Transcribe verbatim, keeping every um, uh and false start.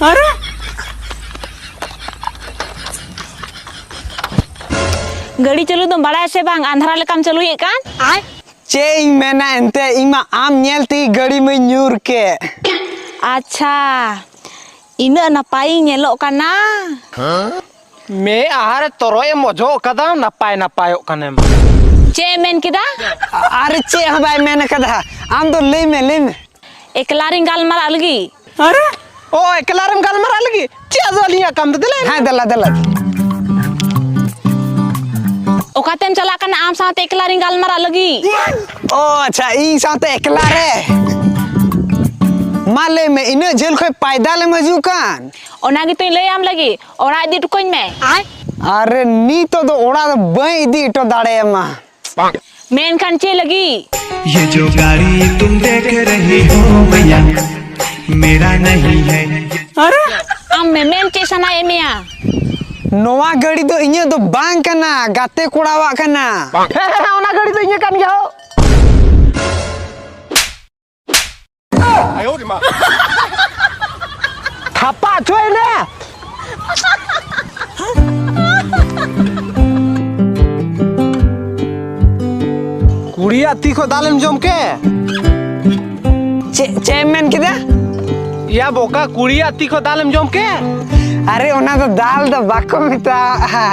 ᱟᱨᱮ, ᱜᱟᱹᱰᱤ ᱪᱟᱹᱞᱩ ᱫᱚᱢ ᱵᱟᱲᱟᱭᱟ ᱥᱮ ᱵᱟᱝ? ᱟᱸᱫᱷᱨᱟ ᱞᱮᱠᱟᱢ ᱪᱟᱹᱞᱩᱭᱮᱫ ᱠᱟᱱ᱾ ᱪᱮᱫ ᱤᱧ ᱢᱮᱱᱟ ᱮᱱᱛᱮ, ᱤᱧ ᱢᱟ ᱟᱢ ᱧᱮᱞ ᱛᱮᱜᱮ ᱜᱟᱹᱰᱤ ᱢᱟᱧ ᱧᱩᱨ ᱠᱮᱫ᱾ ᱟᱪᱪᱷᱟ, ᱤᱱᱟᱹᱜ ᱱᱟᱯᱟᱭᱤᱧ ᱧᱮᱞᱚᱜ ᱠᱟᱱᱟ? ᱢᱮᱫ ᱟᱦᱟᱨ ᱨᱮ ᱛᱚᱨᱚᱡ ᱮᱢ ᱚᱡᱚᱜ ᱠᱟᱫᱟ, ᱱᱟᱯᱟᱭ ᱱᱟᱯᱟᱭᱚᱜ ᱠᱟᱱᱮᱢ᱾ ᱪᱮᱫ ᱮ ᱢᱮᱱ ᱠᱮᱫᱟ? ᱟᱨ ᱪᱮᱫ ᱦᱚᱸ ᱵᱟᱭ ᱢᱮᱱ ᱠᱟᱫᱟ, ᱟᱢ ᱫᱚ ᱞᱟᱹᱭ ᱢᱮ, ᱞᱟᱹᱭ ᱢᱮ᱾ ᱮᱠᱞᱟ ᱨᱤᱧ ᱜᱟᱞᱢᱟᱨᱟᱜ ᱞᱟᱹᱜᱤᱫ᱾ ᱟᱨᱮ? ᱚ, ᱮᱠᱞᱟ ᱨᱮᱢ ᱜᱟᱞᱢᱟᱨᱟᱜ ᱞᱟᱹᱜᱤᱫ? ᱪᱮᱫ ᱟᱫᱚ ᱟᱹᱞᱤᱧᱟᱜ ᱠᱟᱢ ᱫᱚ? ᱫᱮᱞᱟ᱾ ᱦᱮᱸ, ᱫᱮᱞᱟ, ᱫᱮᱞᱟ᱾ ᱚᱠᱟᱛᱮᱢ ᱪᱟᱞᱟᱜ ᱠᱟᱱᱟ ᱟᱢ ᱥᱟᱶᱛᱮ ᱮᱠᱞᱟ ᱨᱤᱧ ᱜᱟᱞᱢᱟᱨᱟᱜ ᱞᱟᱹᱜᱤᱫ? ᱚ, ᱟᱪᱪᱷᱟ, ᱤᱧ ᱥᱟᱶᱛᱮ ᱮᱠᱞᱟ ᱨᱮ? ᱢᱟ ᱞᱟᱹᱭ ᱢᱮ, ᱤᱱᱟᱹᱜ ᱡᱷᱟᱹᱞ ᱠᱷᱚᱱ ᱯᱟᱭᱫᱟᱞ ᱮᱢ ᱦᱤᱡᱩᱜ ᱠᱟᱱ? ᱚᱱᱟ ᱜᱮᱛᱚᱧ ᱞᱟᱹᱭᱟᱢ ᱞᱟᱹᱜᱤᱫ, ᱚᱲᱟᱜ ᱤᱫᱤ ᱦᱚᱴᱚ ᱠᱟᱹᱧ ᱢᱮ᱾ ᱟᱨᱮ, ᱱᱤᱛᱚᱜ ᱫᱚ ᱚᱲᱟᱜ ᱫᱚ ᱵᱟᱹᱧ ᱤᱫᱤ ᱦᱚᱴᱚ ᱫᱟᱲᱮᱭᱟᱢᱟ᱾ ᱢᱮᱱᱠᱷᱟᱱ ᱪᱮᱫ ᱞᱟᱹᱜᱤᱫ? ये जो गाड़ी तुम देख रही हो मैया, मेरा नहीं है। ᱟᱨᱮ? ᱟᱢ ᱢᱮᱢᱮᱱ ᱪᱮᱫ ᱥᱟᱱᱟᱭᱮᱫ ᱢᱮᱭᱟ? ᱱᱚᱣᱟ ᱜᱟᱹᱰᱤ ᱫᱚ ᱤᱧᱟᱹᱜ ᱫᱚ ᱵᱟᱝ ᱠᱟᱱᱟ, ᱜᱟᱛᱮ ᱠᱚᱲᱟᱣᱟᱜ ᱠᱟᱱᱟ᱾ ᱦᱮᱸ, ᱦᱮᱸ, ᱦᱮᱸ, ᱚᱱᱟ ᱜᱟᱹᱰᱤ ᱫᱚ ᱤᱧᱟᱹᱜ ᱠᱟᱱ ᱜᱮᱭᱟ ᱦᱳ᱾ ᱛᱷᱟᱯᱟ ᱦᱚᱪᱚᱭ ᱢᱮ᱾ ᱠᱩᱲᱤᱭᱟᱜ ᱛᱤ ᱠᱷᱚᱱ ᱫᱟᱞᱮᱢ ᱡᱚᱢ ᱠᱮ? ᱪᱮᱫ, ᱪᱮᱫ ᱮᱢ ᱢᱮᱱ ᱠᱮᱫᱟ? ᱭᱟ ᱵᱚᱠᱟ, ᱠᱩᱲᱤᱭᱟᱜ ᱛᱤ ᱠᱷᱚᱱ ᱫᱟᱞᱮᱢ ᱡᱚᱢ ᱠᱮ? ᱟᱨᱮ, ᱚᱱᱟ ᱫᱚ ᱫᱟᱞ ᱫᱚ ᱵᱟᱠᱚ ᱢᱮᱛᱟᱜᱼᱟ᱾